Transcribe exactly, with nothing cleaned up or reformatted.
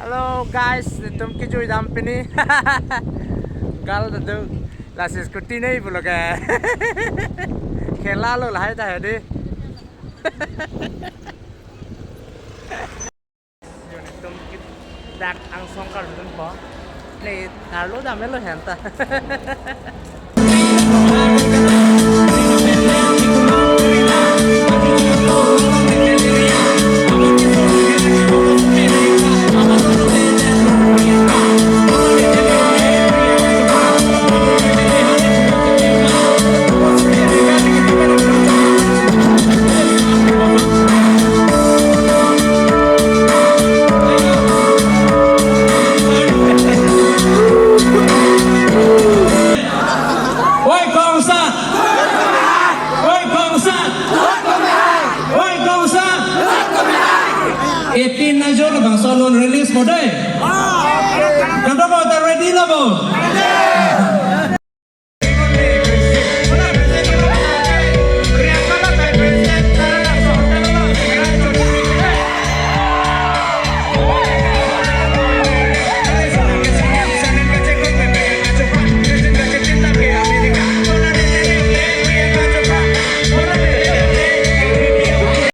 Hello guys, netum kejui dam pini. Gal dadu, lasi scooty nei pulo ke. Khela lo lahai ta hedi. Netum ke dak angsong kardunpo. Nei, arlo damlo henta. Oi Kongsan! Oi Kongsan! Oi Kongsan! Eighteen najol bangso non release mo dei. Kadokave ta ready lo bo.